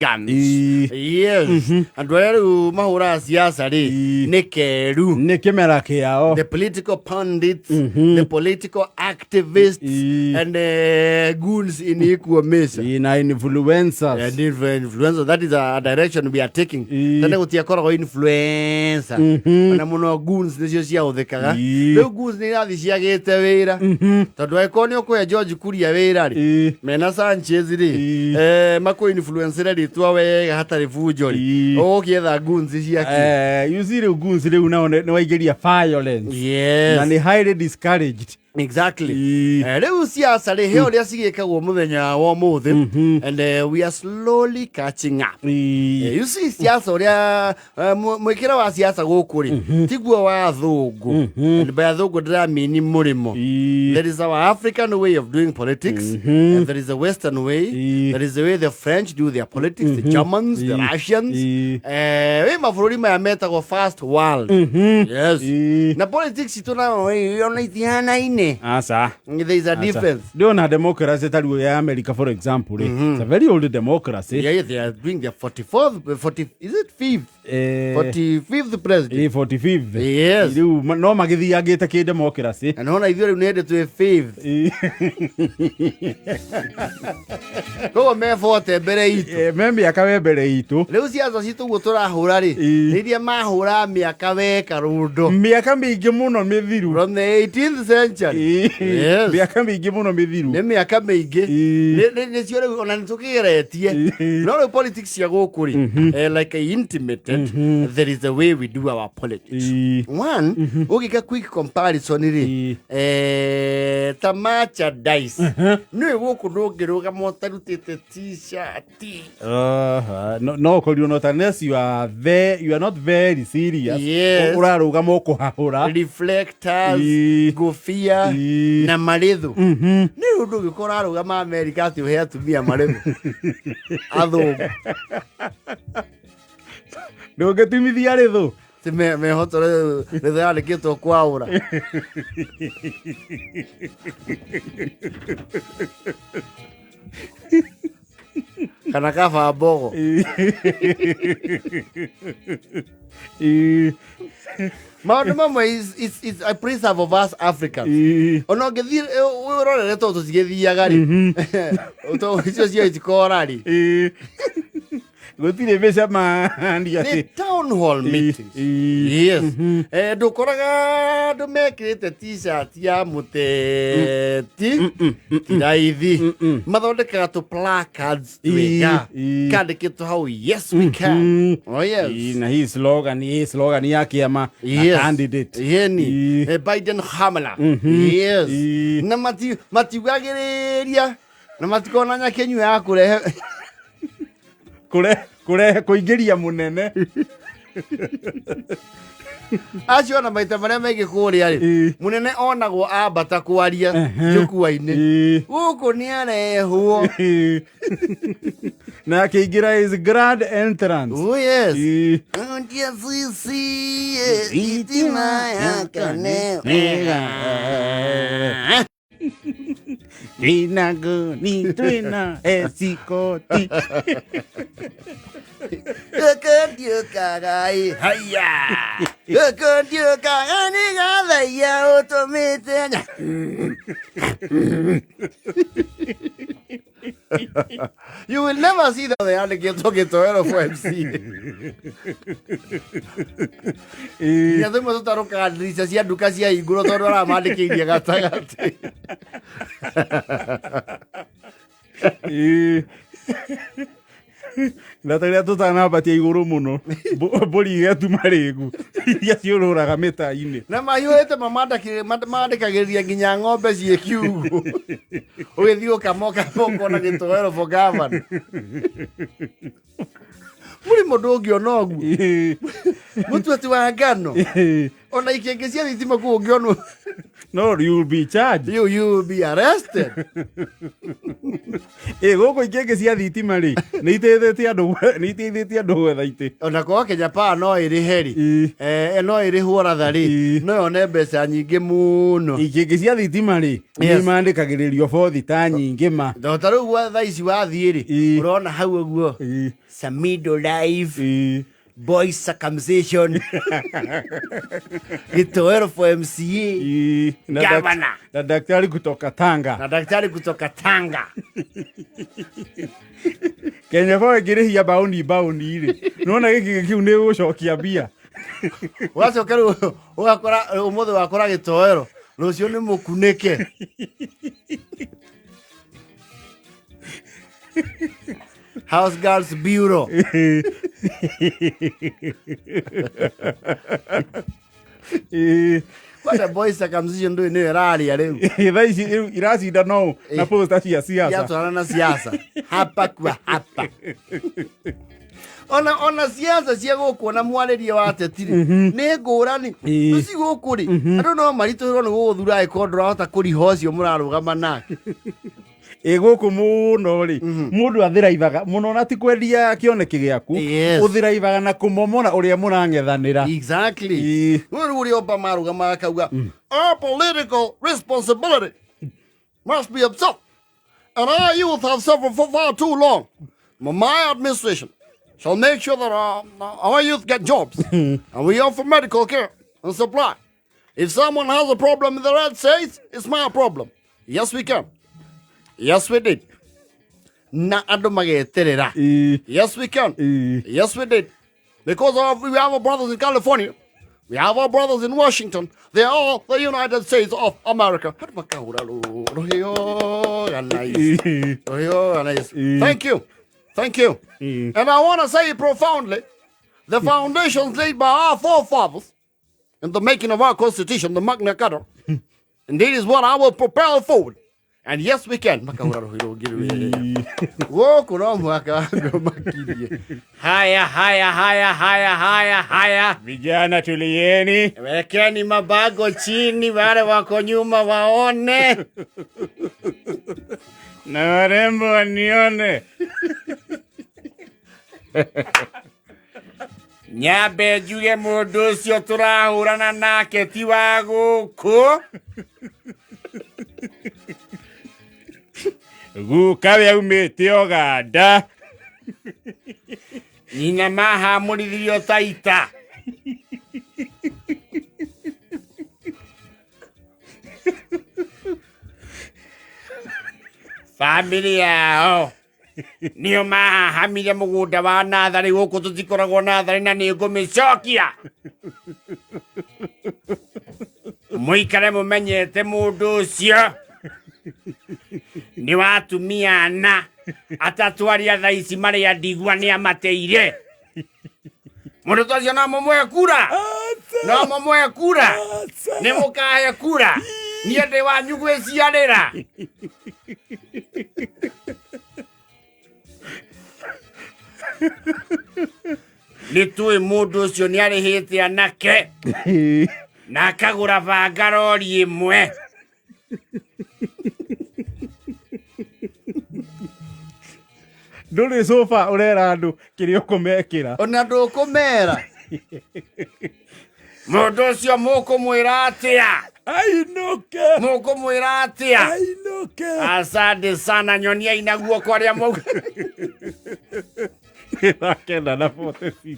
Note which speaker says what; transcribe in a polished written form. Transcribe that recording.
Speaker 1: Guns.
Speaker 2: Ii.
Speaker 1: Yes, andũ arĩa rĩu mahũraga siasa rĩ, nĩ keru.
Speaker 2: Nĩ kĩmera kĩao.
Speaker 1: The political pundits, the political activists and goons in equal measure.
Speaker 2: Ii, na influencers.
Speaker 1: And influencer, that is a direction we are taking. Tene gũtiakoragwo influencer ona mũno, goons nĩcio ciahũthĩkaga. Rĩu goons nĩ irathiĩ ciagĩte wĩra, tondũ angĩkorwo nĩ ũkũhe George Kuria wĩra rĩ, mena Sanchez rĩ, makũ influencere rĩtwa wega hatarĩ bunjo rĩ, ũgũkĩetha goons ciake?
Speaker 2: You see, rĩu goons rĩu nao nĩ waingĩria violence na nĩ highly discouraged.
Speaker 1: Exactly. Rĩu siasa rĩ, he ũrĩa cigĩkagwo mũthenya wa ũmũthĩ, and we are slowly catching up. You see, siasa ũrĩa mwĩkĩre wa siasa gũkũ rĩ, tiguo wa athũngũ, and by athũngũ ndĩramini mũrĩmo. There is our African way of doing politics and there is a Western way. There is the way the French do their politics, the Germans, the Russians. Wĩ mabũrũri maya metagwo first world. Yes. Na politics itũ nayo ona itihanaine.
Speaker 2: Aca.
Speaker 1: There is a difference.
Speaker 2: Ndĩona democracy ta ruo ya America, for example rĩ, it's a very old democracy.
Speaker 1: Yeah, they are doing their 44th, 40, is it 5th? 45th president.
Speaker 2: 45th.
Speaker 1: Yes.
Speaker 2: Rĩu no magĩthiangĩte kĩ democracy.
Speaker 1: Na nona ithuĩ rĩu nĩ hĩndĩ twĩ fifth. Koguo me 40 mbere itũ.
Speaker 2: Me mĩaka we mbere itũ.
Speaker 1: Rĩu ciaca citũ ũguo tũrahũra rĩ, nĩ iria mahũra mĩaka weka rũndo.
Speaker 2: Mĩaka mĩingĩ mũno mĩthiru.
Speaker 1: From the 18th century. Yes.
Speaker 2: Mĩaka mĩingĩ mũno mĩthiru.
Speaker 1: Nĩ mĩaka mĩingĩ. Nĩcio rĩu ona nĩ tũkĩgeretie. No rĩu politics cia gũkũ rĩ, like I intimated, there is a way we do our politics. One, ũgĩka quick comparison rĩ, ta merchandise nĩ gũkũ ndũngĩrũgama ũtarutĩte T-shirt.
Speaker 2: Aha, no ũkorirwo no unless you are not very serious.
Speaker 1: Yes.
Speaker 2: Ũrarũgama ũkũhahũra.
Speaker 1: Reflectors, ngũbia na marĩthũ. Nĩ ũndũ ũngĩkorwo arũgama Amerika atĩ ũhe atumia marĩthũ athũngũ?
Speaker 2: Ndũngĩtumithia rĩthũ.
Speaker 1: Ti mehotore rĩthũ yandĩkĩtwo kwaũra. Kana kaba mbogo. Maũndũ mamwe is a preserve of us Africans. Ona ũngĩthiĩ ũrorere tondũ tũcigĩthiaga rĩ, tondũ icio cio itikora rĩ.
Speaker 2: Gũtirĩ mĩcemanio
Speaker 1: Nĩ
Speaker 2: atĩ
Speaker 1: town hall meetings. Yes. Ndũkoraga andũ mekĩrĩte T-shirt ya mũteti, ti raithi. Mathondekaga tũ placards twega kandĩkĩtwo hau, "Yes, we can." Oh yes.
Speaker 2: Na hii slogan ya kĩama na candidate.
Speaker 1: Yeni. Biden, Kamala. Yes. Na matiugagĩrĩria na matikona nyakenyu ya kũrehe.
Speaker 2: Kũrehe kũrehe kũingĩria mũnene.
Speaker 1: Acio ona maita marĩa maingĩ kũrĩa rĩ, mũnene onagwo ambata kwaria njukua-inĩ. Gũkũ nĩ arehwo.
Speaker 2: Na akĩingĩra his grand entrance.
Speaker 1: Oh yes. Ndia sisi thitima yakane wega.
Speaker 2: Twina ngũni, twina escort.
Speaker 1: Gũkũ ĩ haya, gũkũ ndiũkaga nĩ gathaiya ũtũmĩte You will never see the yandĩkĩtwo gĩtoero for MC. Nginya thimũ tũtarũkaga ndirica cia nduka cia hingũrwo tondũ aramandĩkĩirie gatagatĩ.
Speaker 2: Na tarĩa tũtanambatia igũrũ mũno, mbũri igetuma rĩgu iria ciũrũraga mĩta-inĩ.
Speaker 1: Na mahiũhĩte mandĩkagĩrĩria nginya ng'ombe ciĩ kiugũ, ũgĩthiĩ ũkama ũkona gĩtoero for governor. Mũrĩmo ndũngĩona ũguo. Mũtu ati wa ngano, ona ikĩngĩ cia thitima kũu ũngĩonwo.
Speaker 2: No, you will be charged.
Speaker 1: You will be arrested.
Speaker 2: Ĩ gũkũ ikĩngĩ cia thitima rĩ, nĩ iteithĩtie andũ, nĩ iteithĩtie andũ gwetha itĩ.
Speaker 1: Ona korwo Kenya Power no ĩrĩhe rĩ, no ĩrĩhwo ratha rĩ, no yone mbeca nyingĩ mũno.
Speaker 2: Ikĩngĩ cia thitima rĩ, nĩ mandĩkagĩrĩrio bothi ta nyingĩ ma.
Speaker 1: No ta rĩu thaa ici wathiĩ rĩ, ũrona hau ũguo Samido Live, boys circumcision, gĩtoero for MCA.
Speaker 2: Na
Speaker 1: Gavana.
Speaker 2: Na daktari kutoka Tanga.
Speaker 1: Na daktari kutoka Tanga.
Speaker 2: Kenya Power ĩngĩrĩhia baũni baũni rĩ, nĩwona gĩkĩngĩ kĩu nĩ gũcokia mbia.
Speaker 1: Ũgacoka rĩu ũgakora ũmũthĩ wakora gĩtoero, rũciũ nĩ mũkunĩke. House Girls Bureau. Kwanja boys circumcision ndũĩ nĩyo ĩraria rĩu.
Speaker 2: Thaa ici rĩu iracinda no na posta cia siasa.
Speaker 1: Yatwarana na siasa hapa kwa hapa. Ona siasa cia gũkũ ona mwarĩrie wa ateti rĩ, nĩ ngũrani. Ũci gũkũ rĩ, andũ no maritũhĩrwo nĩ gũgũthura angĩkorwo ndũrahota kũriha ũcio mũrarũgama nake.
Speaker 2: Ĩ gũkũ mũno rĩ, mũndũ athĩraivaga mũno na ti kwendia kĩoneki gĩaku. Ũthĩraivaga na kũmomora ũrĩa mũrang'ethanĩra.
Speaker 1: Exactly. Rĩu rĩu ũrĩa Obama arũgamaga akauga, our political responsibility must be absorbed, and our youth have suffered for far too long. My administration shall make sure that our youth get jobs and we offer medical care and supply. If someone has a problem in the red states, it's my problem. Yes, we can. Yes, we did. Na andũ mageterera. Yes, we can. Yes, we did. Because we have our brothers in California. We have our brothers in Washington. They are all the United States of America. Thank you. Thank you. And I want to say profoundly, the foundations laid by our forefathers in the making of our Constitution, the Magna Carta, indeed is what I will propel forward. And yes, we can. Gũkũ no mũhaka andũ makirie. Haya, haya, haya, haya, haya, haya.
Speaker 2: Vijana tulieni.
Speaker 1: Wekeni mabango chini, wale wako nyuma waone.
Speaker 2: Na warembo wanione.
Speaker 1: Nyambe njuge mũndũ ũcio tũrahũrana nake ti wa gũkũ.
Speaker 2: Guka we aumĩte Ũganda.
Speaker 1: Nyina mahamũrithirio Taita. Bamĩrĩ yao nĩo mahahamire mũgũnda wa natharĩ gũkũ tũtikoragwo natharĩ na nĩ ngũmĩcokia. Mũikare mũmenyete mũndũ ũcio nĩ wa atumia ana atatũ arĩa thaa ici marĩ a ndigwa nĩ amateire. Mũndũ ta ũcio no mũmũhe kura? No mũmũhe kura? Nĩ mũkahe kura? Niĩ ndĩ wanyu gwĩciarĩra. Nĩ tũĩ mũndũ ũcio nĩ arĩhĩte anake na akagũra banga rori ĩmwe.
Speaker 2: Ndũrĩ sofa ũrera andũ kĩrĩa ũkũmekĩra.
Speaker 1: Ona ndũkũmera. Mũndũ ũcio mũkũmwĩra atĩa?
Speaker 2: Ainũke.
Speaker 1: Mũkũmwĩra atĩa?
Speaker 2: Ainũke.
Speaker 1: Asante sana, nyoniai na guoko arĩa
Speaker 2: Kenda na 46.